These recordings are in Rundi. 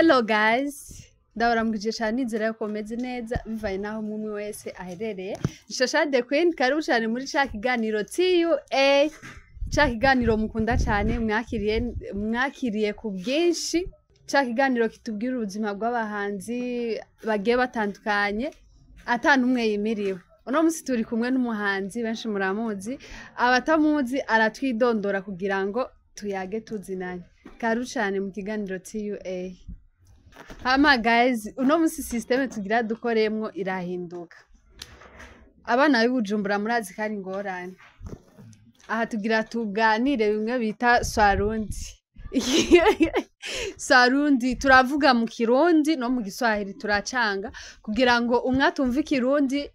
Hello guys, ndabaramukije cyane, nizera ko meze neza bivanye n'aho umwe umwe wese aherereye. Shasha the Queen, karibu cyane muri ca kiganiro TUA, ca kiganiro mukunda cyane, mwakiriye ku bwinshi, ca kiganiro kitubwira ubuzima bw'abahanzi bagiye batandukanye ata n'umwe yimiriwe. Uno munsi turi kumwe n'umuhanzi benshi muramuzi, abatamuzi aratwidondora kugira ngo tuyage tuzinanye. Karibu cyane mu kiganiro TUA. Hama guys, uno munsi système tugira dukoremwo irahinduka. Abana b'i Bujumbura murazi ko ari ingorane. Aha tugira tuganire bimwe bita Swarundi. Swarundi turavuga mu Kirundi no mu Giswahili, turacanga kugira ngo umwe atumva Ikirundi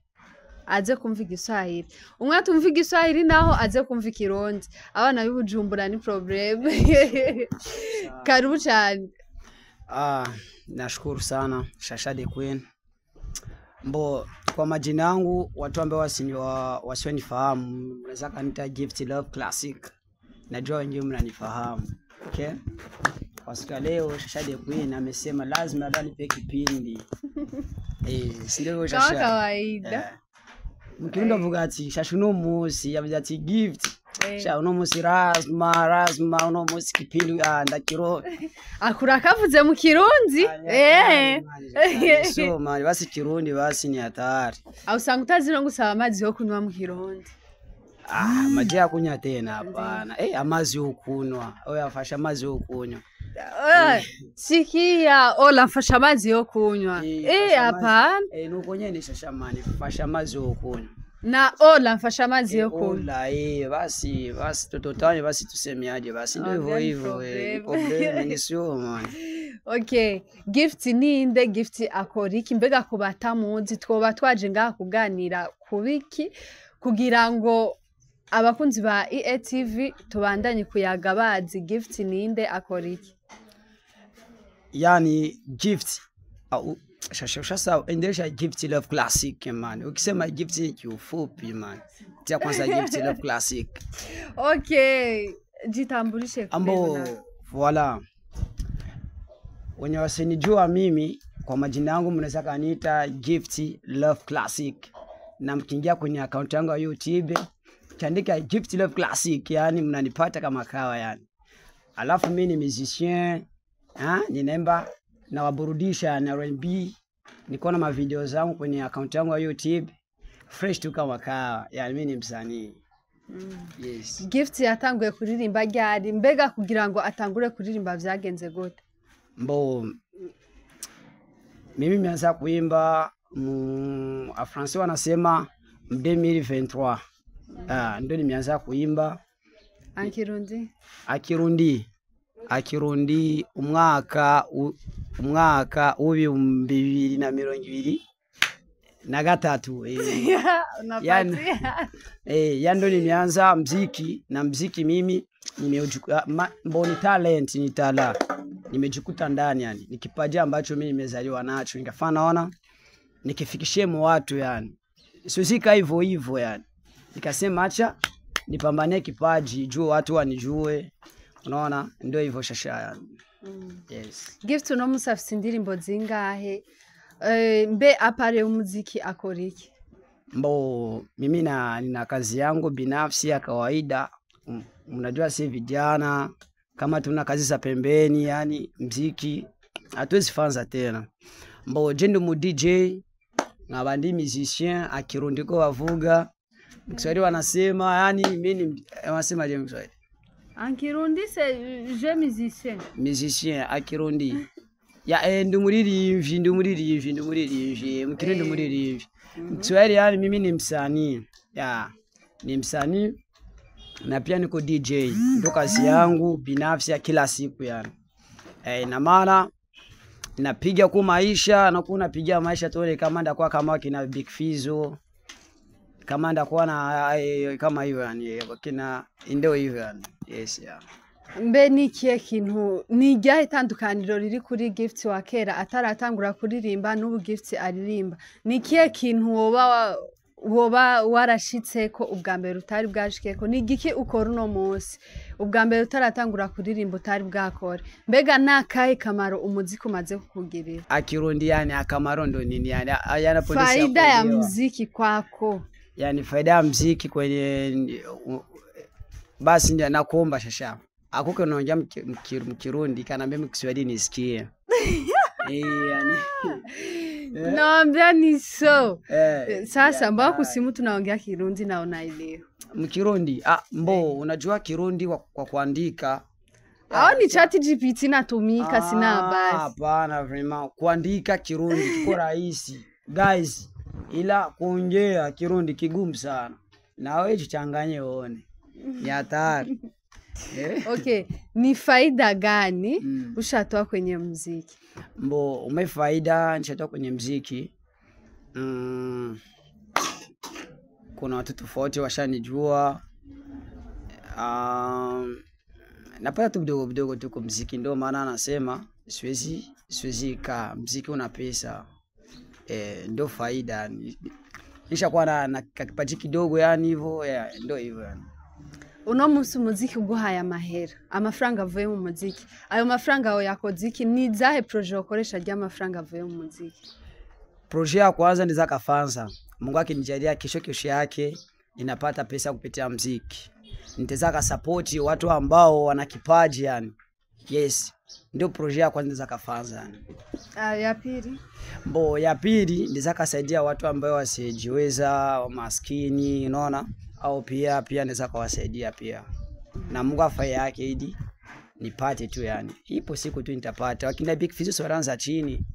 aze kumva Igiswahili, umwe atumva Igiswahili naho aze kumva Ikirundi. Abana b'i Bujumbura ni problème. Karibu cyane. Ah, nashukuru sana Shasha the Queen. Mbo kwa majina yangu, watu ambao wasionifahamu mnaweza kaniita Gift Love Classic. Najua wengine mnanifahamu. Okay? Kwa siku ya leo Shasha the Queen amesema lazima nipe kipindi. Eh, si ndio? Kama Shasha? kawaida. Eh. Mu Kirundi avuga ati Shasha uno munsi yavuze ati Gift. Sha, uno munsi lazima lazima uno munsi kipindi, ah, ndakiro. Akura kavuze mu Kirundi. So man, basi Kirundi basi ni hatari. Aho usanga utazi no gusaba amazi yo kunywa mu Kirundi. Ah, maji ya kunywa tena hapana. Eh, amazi yo kunywa. Oya, afasha amazi yo kunywa. Sikia, ola mfasha amazi yo kunywa. Fasha amazi. Hapana. Eh, nuko nyene Shasha man, fasha amazi yo kunywa. Na ola mfasha amazi yo kunywa. Ola, eh, basi basi tototane, basi tusemeaje, basi ndio Ah, hivyo very hivyo, eh, ni problem. problem ni sio man. Okay, Gift ninde? Gift akora iki? Mbega ku batamuzi, twoba twaje ngaha kuganira ku biki kugira ngo abakunzi ba EATV tubandanye kuyaga bazi Gift ninde, akora iki? Yani Gift au Shasha, sasa endelesha Gift Love Classic man. Ukisema Gift ni kiufupi man. Tia kwanza Gift Love Classic. Okay, jitambulishe Ambo kwetu. Voila. Wenye wasinijua mimi kwa majina yangu mnaweza kaniita Gift Love Classic. Na mkiingia kwenye akaunti yangu ya YouTube kiandika Gift Love Classic, yani mnanipata kama kawa yani. Alafu mimi ni musicien, ha, ninaimba na waburudisha na R&B. Niko na mavideo zangu kwenye akaunti yangu ya YouTube. Fresh tu kama kawa. Yani mimi ni msanii. Yes. Gift yatanguye kuririmba ryari? Mbega kugira ngo atangure kuririmba vyagenze gute? Mbo mimi nimeanza kuimba Français wanasema 2023. Ah, ndio nimeanza kuimba. En Kirundi? Akirundi umwaka w'2023, eh. Unapatia. Eh, ya ndo nimeanza mziki, na mziki mimi mbo ni talent, ni tala. Nimejikuta ndani yani. Ni kipaji ambacho mimi nimezaliwa nacho. Nikafaa naona nikifikishie mu watu yani. Siwezi hivyo hivyo yani. Nikasema acha nipambanie kipaji juu watu wanijue. Unaona, ndio hivyo Shasha yani. Yes. Gift uno musi afise indirimbo zingahe? Mbe à part umuziki akora iki? Mbo mimi na nina kazi yangu binafsi ya kawaida. Mnajua si vijana kama tuna kazi za pembeni yani mziki hatuwezi fanza tena. Mbo je ndi mu DJ, nkaba ndi musicien, akirundi ko bavuga. Mu Kiswahili wanasema yani mimi ni wanasema je mu Kiswahili? En Kirundi c'est je musicien. Musicien akirundi. Ya, eh, ndi umuririmbyi, ndi umuririmbyi, ndi umuririmbyi, mu Kirundi umuririmbyi. Mu Kiswahili yani mimi ni msanii. Ya, ni msanii na pia niko DJ. Ndio kazi yangu binafsi ya kila siku yani. Eh, ina maana napiga kwa maisha, nakuwa napiga maisha tuone kama ndakuwa kama kina Big Fizzo, kama ndakuwa na kama hivyo yani, kina ndio hivyo yani. Yes, yeah. Mbe ni ikihe kintu, ni iryahe itandukaniro riri kuri Gift wa kera ataratangura kuririmba n'ubu Gift aririmba? Ni ikihe kintu woba Woba warashitseko ubwa mbere utari bwashikeko? Ni igiki ukora uno munsi ubwa mbere utaratangura kuririmba utari bwakore? Mbega ni akahe kamaro umuziki umaze kukugirira? Akirundi yani akamaro ndo nini yani yana polisi Faida ya kuelewa. muziki kwako. Yani faida ya mziki kwenye basi ndio nakuomba shasha akuke unaongea mkirundi kanaambia mkiswahili nisikie. Yani Naambia ni so sasa mbao ya, kusimu tunaongea Kirundi na unaelewa. Mkirundi mbo unajua Kirundi kwa kuandika Au ni chat GPT natumika, sina habari. Hapana, vraiment kuandika Kirundi kiko rahisi guys, ila kuongea Kirundi kigumu sana. Na wewe jichanganye uone ni hatari. Okay, ni faida gani ushatoa kwenye muziki? Mbo ume faida nishatoa kwenye mziki. Kuna watu tofauti washanijua. Napata tu vidogo vidogo tu kwa mziki, ndio maana anasema siwezi kaa, mziki una pesa. Ndio faida. Nishakuwa na kipaji kidogo yani hivyo, ndio hivyo yani. Uno munsi umuziki uguhaye amahera, amafaranga avuye mu muziki, ayo mafaranga ayo yakoze iki? Ni izahe projet ukoresha ry'amafaranga avuye mu muziki? Projet ya kwanza ni za kafanza. Mungu akinijalia kesho kesho yake ninapata pesa kupitia mziki. Nitaweza support watu ambao wana kipaji yani. Yes, ndio projet ya kwanza za kafanza yani. Ya pili? Mbo ya pili ni za kasaidia watu ambao wasijiweza, maskini, unaona? Au pia naweza kuwasaidia pia. Na Mungu afaye yake ili nipate tu yani. Ipo siku tu nitapata. Wakina Big Fizz walianza chini.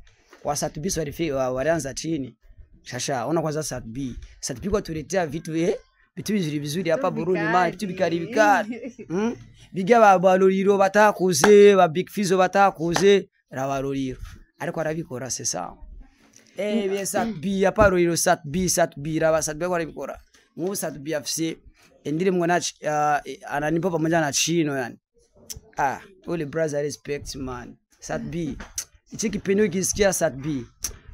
Kwa Sat-B walianza chini. Shasha, ona kwanza Sat-B. Sat-B kwa tuletea vitu vitu vizuri vizuri hapa Burundi man, vitu bikari bikari. Biga ba Loliro batakuze, ba Big Fizz batakuze, raba Loliro. Ariko arabikora c'est ça. Bien Sat-B hapa Loliro Sat-B Sat-B raba Sat-B arabikora. Mungu Sat-B FC ndiri mwana ananipa pamoja na Chino yani. Ule brother respect man. Sat-B. Ichi kipindi ukisikia Sat-B.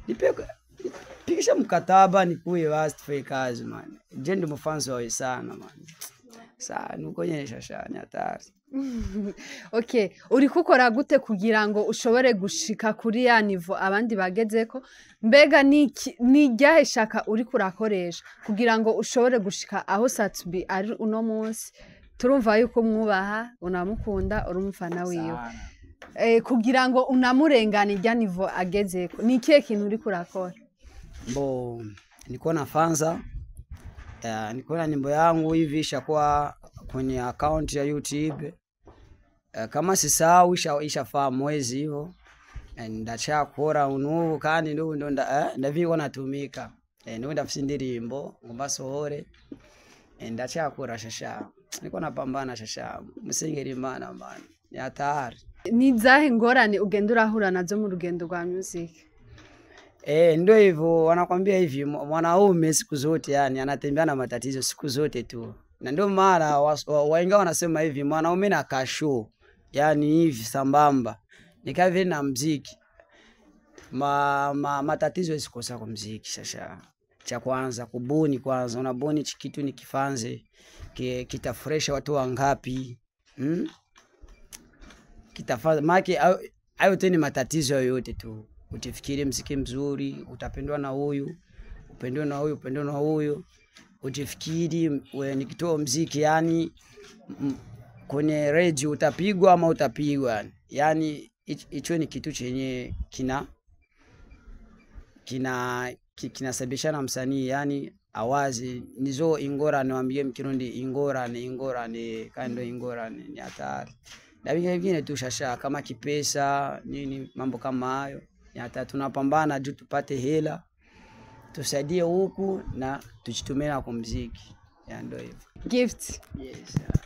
Nipe pikisha mkataba nikuye basi tufanye kazi man. Je ndio mfans wao sana man. Sana nuko shasha ni hatari. Okay, uri kukora gute kugira ngo ushobore gushika kuri ya niveau abandi bagezeko? Mbega ni ryahe shaka uri kurakoresha kugira ngo ushobore gushika aho Sat-B ari uno munsi? Turumva yuko mwubaha, unamukunda, uri umufana wiwe. Kugira ngo unamurengane rya niveau agezeko, ni ikihe kintu uri kurakora? Mbo niko nafanza niko na nyimbo yangu hivi ishakuwa kwenye account ya YouTube. Kama sisahau ishafaa mwezi hivyo. Ndachakora unubu kandi ndo ndaviko natumika. Ndo ndafisa indirimbo ngomba sohore. Ndachakora shasha. Niko napambana shasha. Musengera Imana man. Ni hatari. Ni zahe ngorane ugenda urahura nazo mu rugendo rwa music? Ndio hivyo wanakwambia hivi mwanaume siku zote yani anatembea na matatizo siku zote tu. Na ndio mara wainga wanasema hivi mwanaume na kasho yani hivi sambamba. Ni kama vile na muziki. Matatizo yasikosa kwa muziki sasa. Cha kwanza kubuni kwanza, unabuni kitu ni kifanze kitafresha watu wangapi? Kitafanza maki hayo tu ni matatizo yoyote tu. Utifikiri mziki mzuri, utapendwa na huyu, upendwe na huyu, upendwe na huyu. Utifikiri nikitoa mziki yani kwenye radio utapigwa ama utapigwa yani. Yani hicho ni kitu chenye kinasababisha na msanii yani awazi nizo ingora niwaambie mkirundi ingora ni kando ingora ni hatari. Na vingine tu shasha kama kipesa nini mambo kama hayo. Hata tunapambana juu tupate hela tusaidie huku na tujitumie na kwa muziki. Ya ndio hivyo. Gift. Yes.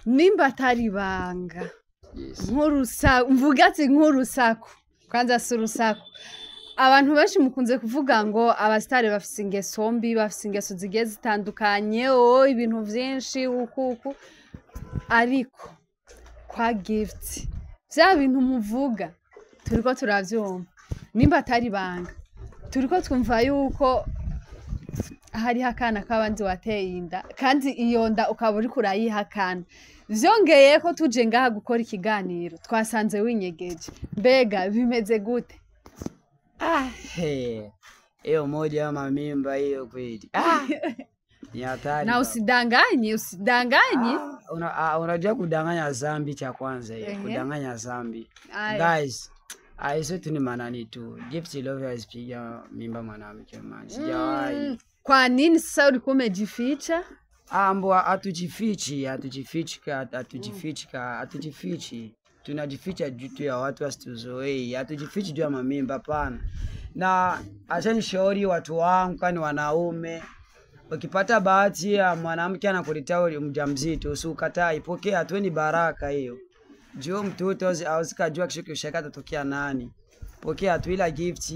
Nimba atari banga. Yes. Nkurusa mvuga ati nkurusaku. Kwanza surusaku. Abantu benshi mukunze kuvuga ngo abastare bafise ingeso mbi, bafise ingeso zigiye zitandukanye, ibintu vyinshi uku. Ariko kwa Gift vya bintu muvuga turiko turavyumva. Nimba atari banga turiko twumva yuko Hariho akana k'abandi wateye inda, kandi iyo nda ukaba uriko urayihakana. Vyongeye ko tuje ngaha gukora ikiganiro, twasanze winyegeje. Mbega bimeze gute? Ah, he. Hiyo moja ama mimba hiyo kweli. Ah, ni hatari. Na Baba. Usidanganye, usidanganye. Ah, unajua kudanganya zambi cha kwanza hiyo. Kudanganya zambi. Aya. Guys, hizo tu ni manani tu. Gift Love hazipiga mimba mwanamke man. Sijawahi. Kwa nini sasa ulikuwa umejificha? Ah, mbwa hatujifichi, hatujifichi, hatujifichi, hatujifichi. Tunajificha juu tu ya watu wasituzoee, hatujifichi juu ya mamimba, hapana. Na acha nishauri watu wangu, kwani wanaume, ukipata bahati ya mwanamke anakuletea wewe mjamzito, usikatai, pokea tu, ni baraka hiyo. Juu mtoto hawezi kujua kesho kesho yake atatokea nani. Pokea tu, ila Gift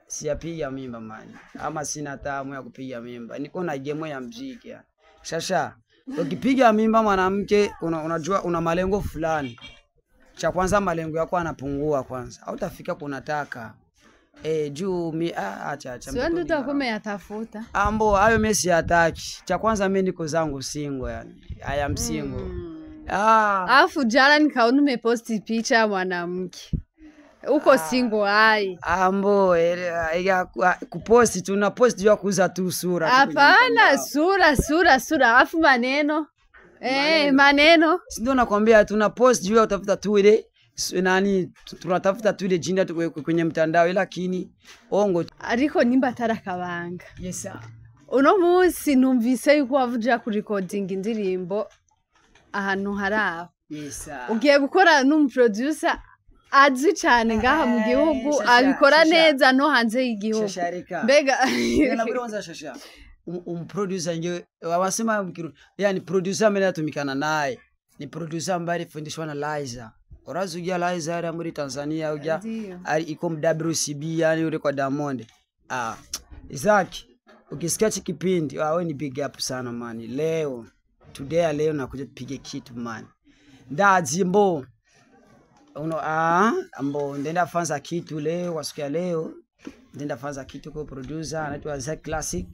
siyapiga mimba man, ama sina tamu ya kupiga mimba, niko na game ya mziki ya. Shasha, ukipiga mimba mwanamke unajua una malengo fulani. Cha kwanza malengo yako anapungua kwanza, hautafika kunataka. Juu mi acha acha. Siwe Mtoto ndo ni utakuwa umeyatafuta. Ambo hayo mimi siyataki. Cha kwanza mimi niko zangu single yani. I am single. Ah, Alafu jana nikaona umeposti picha ya mwanamke. Uko single ai? Ambo kuposti tuna post juu ya kuuza tu sura tu kwenye Hapana, mtandao. Sura sura sura, alafu maneno. Maneno. Si ndio nakwambia tuna post juu ya utafuta tu ile nani, tunatafuta tu ile jina tu kwenye mtandao, lakini ongo. Ariko nimba atari akabanga. Yes sir. Uno munsi numvise yuko wavuja kurikodinga indirimbo ahantu hari aho. Yes sir. Ugiye gukora n'umuproducer azwi cyane ngaha mu gihugu, Shasha, abikora Shasha. neza no hanze y'igihugu. Shasha reka. Mbega Na kwanza Shasha. Umproducer nge wasema yani producer ambaye natumikana naye ni producer ambaye alifundishwa na Liza. Urazi uja Liza ari muri Tanzania uja Ndiyo. ari iko WCB yani ule kwa Diamond. Ah, Isaac, ukisikia hichi kipindi, wewe ni big up sana man. Leo today leo nakuja tupige kitu man. Ndazi mbo uno ambo ndenda fanza kitu leo kwa siku ya leo, ndenda fanza kitu kwa producer anaitwa Zack Classic.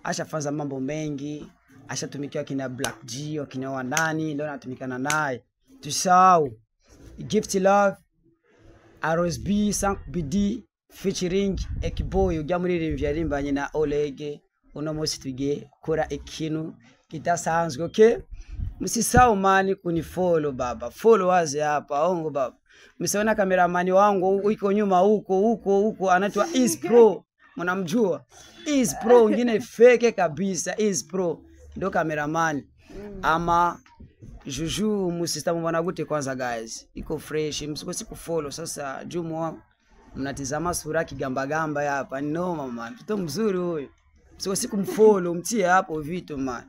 Ashafanza mambo mengi, ashatumikia kina Black G, wakina wanani, leo natumikana naye. Tusahau Gift Love RSB 5BD featuring Ekboy ujya muri yarimbanye na Olege. Uno munsi tugiye gukora ikintu kidasanzwe, okay? Msisahau man kunifollow baba, followers hapa ongo baba. Msiona kameramani wangu iko nyuma huko huko huko, anaitwa Is Pro, mnamjua Is Pro, wengine fake kabisa. Is Pro ndo kameramani ama Juju musista mbona gute kwanza guys, iko fresh, msikose kufollow sasa. Jumu mnatizama sura kigamba gamba hapa, ni noma man, mtoto mzuri huyu, msikose kumfollow, mtie hapo vitu man.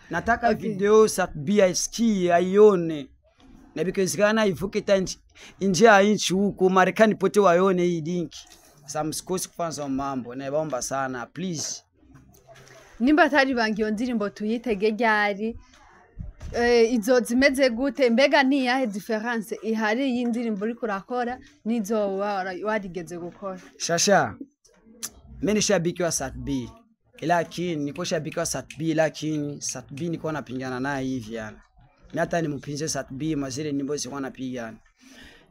Nataka video Sat-B aisikie aione, na bikiwezekana ivuke ta nje ya nchi huko Marekani pote waione hii link. Sasa msikose kufanya mambo, naomba sana please. Nimba atari banga, iyo ndirimbo tuyitege ryari? Izo zimeze gute? Mbega ni iyahe différence ihari y'indirimbo uriko urakora n'izo warigeze gukora? Shasha, mimi ni shabiki wa Sat-B, lakini niko shabiki wa Sat-B, lakini Sat-B niko napingana naye hivi yani. Mimi hata ni mpinze Sat-B mazile nyimbo zilikuwa napigana.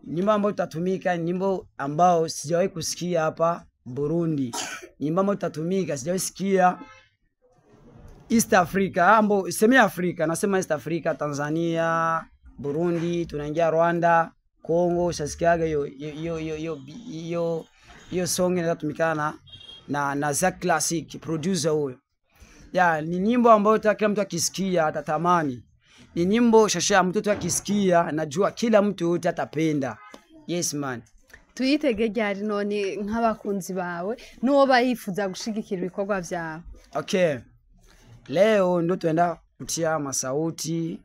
Nyimbo ambayo tutatumika ni nyimbo ambao sijawahi kusikia hapa Burundi. Nyimbo ambayo tutatumika sijawahi sikia East Africa, ambo semi Africa, nasema East Africa, Tanzania, Burundi, tunaingia Rwanda, Congo, ushasikiaga hiyo hiyo hiyo hiyo hiyo hiyo song inatumikana na Zack Classic producer huyo. Ya, ni nyimbo ambayo kila mtu akisikia atatamani. Ni nyimbo Shasha, mtoto akisikia najua kila mtu yote atapenda. Yes man. Tuyitege ryari none nk'abakunzi bawe n'uwo bayifuza gushigikira ibikorwa vyawe? Okay. Leo ndo tuenda kutia masauti.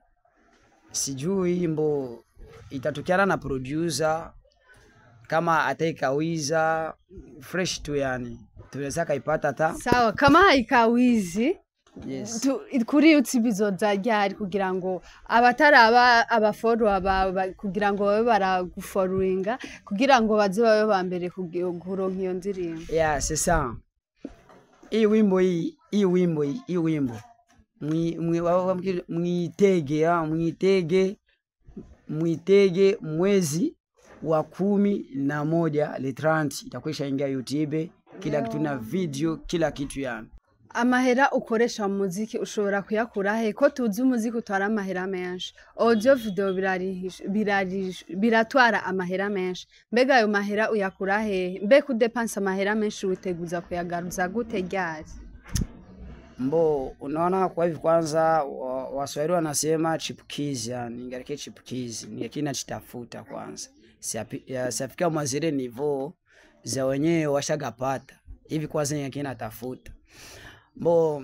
Sijui mbo itatokeana na producer kama ataikawiza fresh tu yani. Tunaweza kaipata hata. Sawa, kama haikawizi, Yes. Kuri YouTube izoza ryari kugira ngo abataraba abafollower bawe kugira ngo babe baragufollowinga kugira ngo baze babe ba mbere kuronka iyo ndirimbo? Yeah, c'est ça. Hii wimbo hii, hii wimbo hii, hii wimbo mwitege, mwitege, mwitege mwezi wa 11 le 30 itakuwa ingia YouTube, kila kitu na video, kila kitu yani. Amahera ukoresha mu muziki ushobora kuyakura he, ko tuzi umuziki utwara amahera menshi, audio video biratwara amahera menshi? Mbega ayo mahera uyakura hehe? Mbega udepansa amahera menshi witeguza kuyagaruza gute, ryari? Mbo unaona kwa hivi kwanza Waswahili wanasema chipukizi, yani ingalike chipukizi ningekina nachitafuta kwanza, siafika mwazile niveau za wenyewe washagapata hivi, kwanza ningekina natafuta. Mbo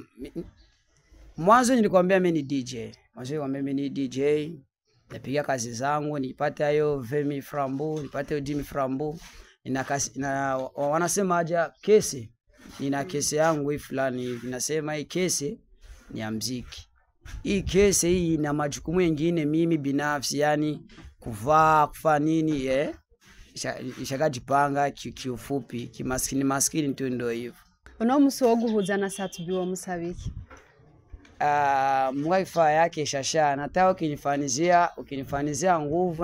mwanzo nilikwambia mimi ni DJ, mwanzo nilikwambia mimi ni DJ, napiga kazi zangu nipate hayo vemi frambu, nipate hiyo dimi frambu, nina kasi, na wanasema aja kesi, nina kesi yangu hii fulani hivi, nasema hii kesi ni ya mziki, hii kesi hii ina majukumu mengine mimi binafsi, yani kuvaa, kufanya nini, ishakajipanga kiufupi, kimaskini maskini tu ndio hivyo. Uno musi wo guhuza na Sat-B wo musabiki? Mungu kifaa yake shasha, nataka ukinifanizia nguvu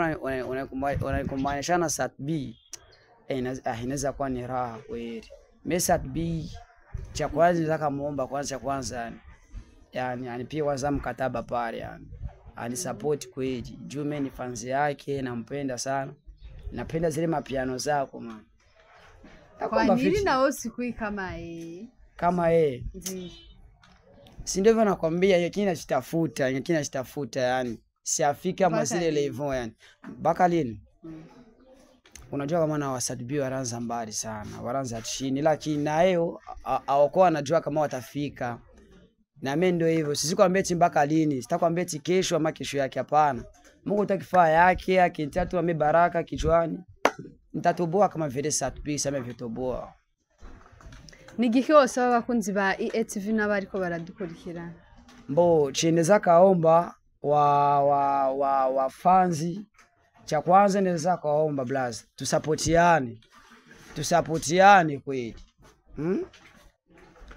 unanikumbanisha na Sat-B, inaweza kuwa ni raha kweli. Mimi Sat-B cha kwanza nataka muomba kwanza, cha kwanza yani anipie kwanza mkataba pale, yani ani support kweli. Juu mimi ni fans yake, nampenda sana. Napenda zile mapiano zako man. Kwa Nakwamba nini fiti. na wewe usikui kama yeye? Kama yeye. Ndiyo. Si ndivyo nakwambia, hiyo kina chitafuta, hiyo kina chitafuta yani. Siafika Mpaka mazile lini? level yani. Mpaka lini? Unajua kama na Sat-B wanaanza mbali sana, wanaanza chini, lakini na yeo hawakuwa wanajua kama watafika. Na mimi ndio hivyo, sisi eti mpaka lini, sitakwambia eti kesho ama kesho yake, hapana. Mungu atakifaa yake, akinitia tu ame baraka kichwani, nitatoboa kama vile Sat-B sema vitoboa. Ni igiki wosaba abakunzi ba EATV n'abariko baradukurikirana? Mbo chendeza kaomba wa fanzi, cha kwanza naweza kaomba blaza, tusapotiane. Tusapotiane kweli.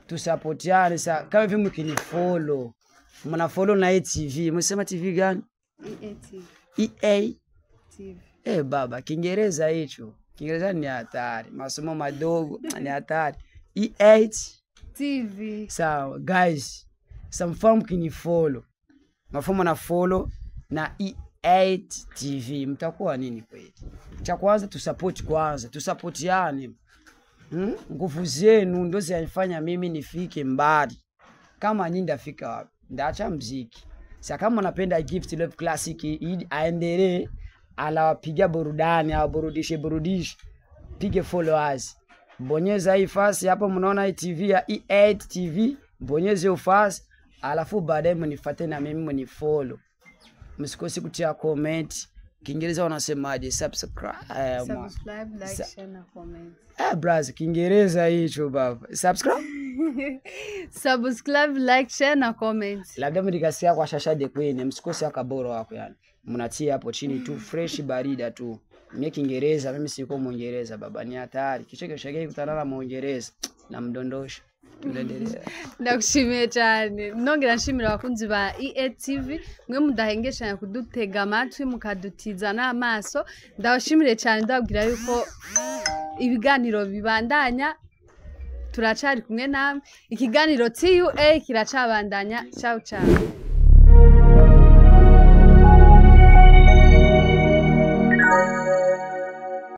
Tusapotiane sa kama hivi mkinifollow. Mna follow na EATV. Msema TV gani? EATV. EA TV. Baba, Kiingereza hicho. Kiingereza ni hatari. Masomo madogo ni hatari. E8 TV. Sawa guys, some form kinifollow. Mafomo na follow na E8 TV mtakuwa nini kweli? Cha kwanza tusupport kwanza, tusapotiane. Nguvu zenu ndio zinanifanya mimi nifike mbali. Kama nyinyi ndafika wapi? Ndaacha mziki. Sasa kama unapenda Gift Love Classic ili aendelee, alawapiga burudani, awaburudishe burudishe. Pige followers. Bonyeza hii fasi hapo, mnaona hii TV ya E8 TV, bonyeza hiyo fasi, alafu baadaye mnifuate na mimi mnifollow. Msikose kutia comment. Kiingereza wanasemaje? Subscribe. Subscribe, like, share na comment. Braz, Kiingereza hicho baba. Subscribe? Subscribe, like, share na comment. Labda mlikasikia kwa Shasha the Queen, msikose akaboro wako yani. Mnatia hapo chini tu fresh barida tu. Mimi Kiingereza, mimi siko Mwingereza baba, ni hatari. Kicheke shege kutana na Mwingereza na mdondosha. Tunaendelea. Ndagushimiye cyane, nongera nshimira abakunzi ba EATV mwe mudahengeshanya kudutega amatwi mukadutiza n'amaso. Ndabashimire cyane, ndababwira yuko ibiganiro bibandanya, turacari kumwe namwe, ikiganiro TUA kiracabandanya. Ciao ciao.